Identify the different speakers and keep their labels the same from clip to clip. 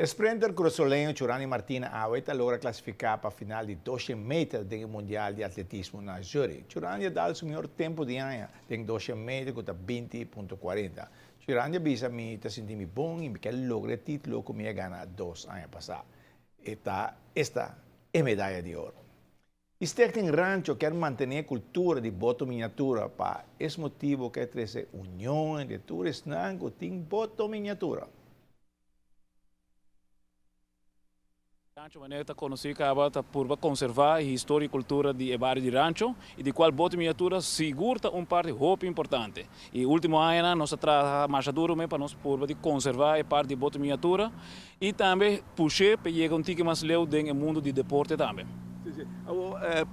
Speaker 1: Sprinter kurasoleño Churandy Martina awe ta logra klasifiká pa final di 200 meter den e Mundial di Atletismo na Zurich. Churandy a dal su mihor tempu di aña den 200 meter ku ta 20.40. Churandy a bisa mi ta sinti mi bon i mi ke logra e título ku mi a gana 2 aña pasá. E ta esta e medaya di oro. E Stichting Rancho kier mantené e kultura di boto miniatura pa es motibu ke trese union entre tur esnan ku tin boto miniatura.
Speaker 2: Rancho manera ta conoci caba ta purba conserva e historia y cultura di e bario di Rancho y di cual bote miniatura sigur ta un parti hopi importante. Y ultimo añanan nos a traha masha duro me pa nos purba di conserva e parti di bote miniatura y tambe pushe pa yega un tiki mas leu den e mundo di deporte tambe.
Speaker 1: Si, si. Awor,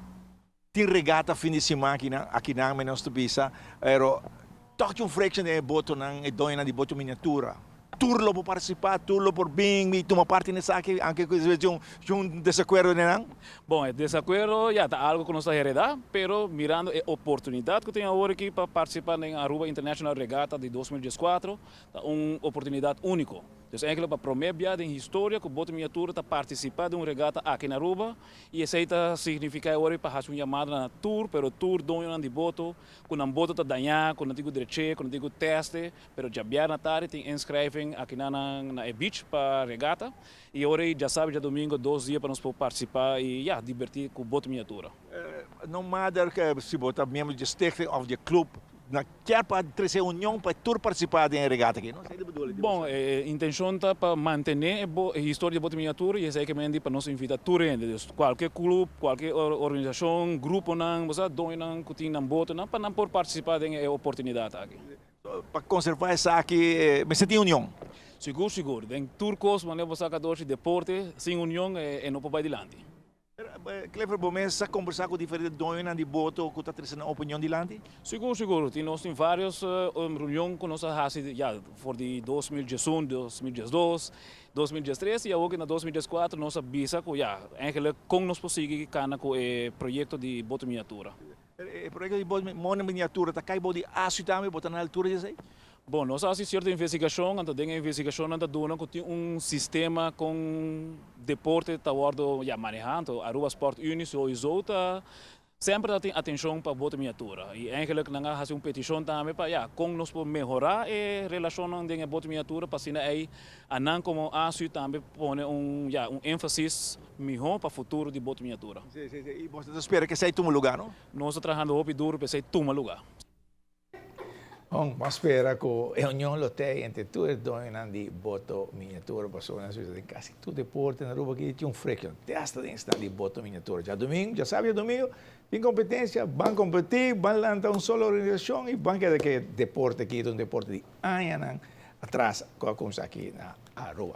Speaker 1: tin regata fin di siman akinan, akinan me nos ta bisa, pero tòg tin un friccion den e botonan, e doñonan di boto miniatura. Tur lo por partisipá, tur lo por bin i tuma parti na esaki, anke ku tin un desakuerdo den nan?
Speaker 2: Bon, e desakuerdo ya ta algu ku nos ta heredá, pero mirando e oportunidat ku tin awor aki pa partisipá den Aruba International Regatta di 2014, ta un oportunidat úniko. Dus eigenlijk pa promé bia den historia ku boto miniatura ta partisipá den un regata aki na Aruba i esei ta signifiká e ora pa hasi un yamada na tur, pero tur doñonan di boto ku nan boto ta dañá, ku nan tin ku drech'é, ku nan tin ku tèst'e, pero djabièrnè tardi tin inschrijving aki na na e beach pa regata i e ora ei djasabi djadomingo 2 dia pa nos por partisipá i ya dibertí ku boto miniatura.
Speaker 1: No matter si bo ta miembro di e stichting òf di e club, Na kier pa trese union pa tur partisipá den e regata aki, no? Esei ta bedoel di
Speaker 2: Bon, e intencion ta pa mantene e bo e historia di bote miniatura y esei ke men di pa nos invita tur hende, dus cualke club, cualke organisacion, gruponan, bo sa, doñonan cu tin nan botonan pa nan por participa den e oportunidad aki.
Speaker 1: Pa conserva esaki mester tin union.
Speaker 2: Sigur, sigur. Den tur cos, manera bo sa Cadoshi, deporte sin union e no por bay dilanti.
Speaker 1: Clifford, bo mes a kombersá ku diferente doñonan di boto ku ta trese nan opinion dilanti?
Speaker 2: Sigur, sigur. Tin nos tin vários reunion ku nos a hasi ya for di 2011, 2012, 2013 i awor ku na 2014 nos a bisa ku ya eigenlijk kon nos por sigui kana ku e proyekto di boto miniatura.
Speaker 1: E proyekto di boto miniatura ta kai bou di ASU tambe? Bo ta na altura di esei?
Speaker 2: Bon, nos a hasi sierto investigashon, anto den e investigashonnan ta duna ku tin un sistema kon deporte ta wòrdu ya manehá, anto Aruba Sport Unie souiso ta semper ta tin atenshon pa bote miniatura i eigenlik nan a hasi un petishon tambe pa ya kon nos por mehorá e relashonnan den e bote miniatura pa asina ei anan komo ASU tambe pone un ya un énfasis mihó pa futuro di bote miniatura.
Speaker 1: Sí, sí, sí. I boso ta spera ku esei tuma lugá, no?
Speaker 2: Nos ta trahando hopi duru pa esei tuma lugá.
Speaker 1: Bon, bo a spera ku e union lo tei entre tur e doñonan di boto miniatura pasobra nan bisa den kasi tur deporte na Aruba aki tin un frikshon te hasta den esnan di boto miniatura. Djadumingu, djasabra djadumingu tin kompetensia, ban kompetí, ban lanta un solo organisashon i ban keda ke deporte aki ta un deporte di añanan atras ku a kuminsá aki na Aruba.